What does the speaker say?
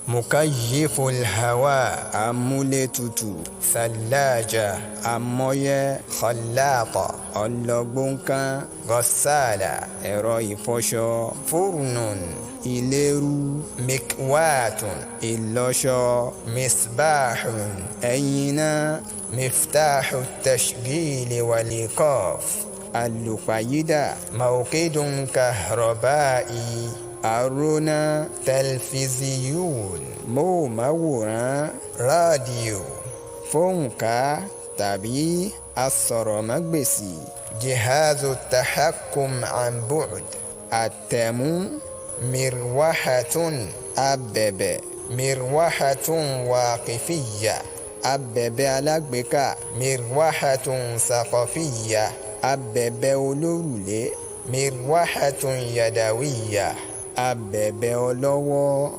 Mukayiful hawa, amúlétutù. Thalaja, amọ́yẹ́. Khalaqa, ọlọ́gbọ́nkan. Ghassala, ẹ̀rọ ìfọṣọ. Furnun, ìléru. Mikwatun, ìlọṣọ. Misbahun, ẹ̀yìnà. Miftahu tashgili walikọf, alùpàyídà. Mawqidun kahrabai, àrònà. Tẹlifíṣíyùn, móhùnmáwòrán. Rádìò, fóònká tàbí asọ̀rọ̀mágbèsì. Jihazu tahakkum an bu'd, àtẹ̀mú. Mirwahatun, abẹ̀bẹ̀. Mirwahatun waqifiyya, abẹ̀bẹ̀ alágbèéká. Mirwahatun saqafiyya, abẹ̀bẹ̀ olórùlé. Mirwahatun yadawiyya, abẹ̀bẹ̀ ọlọ́wọ́.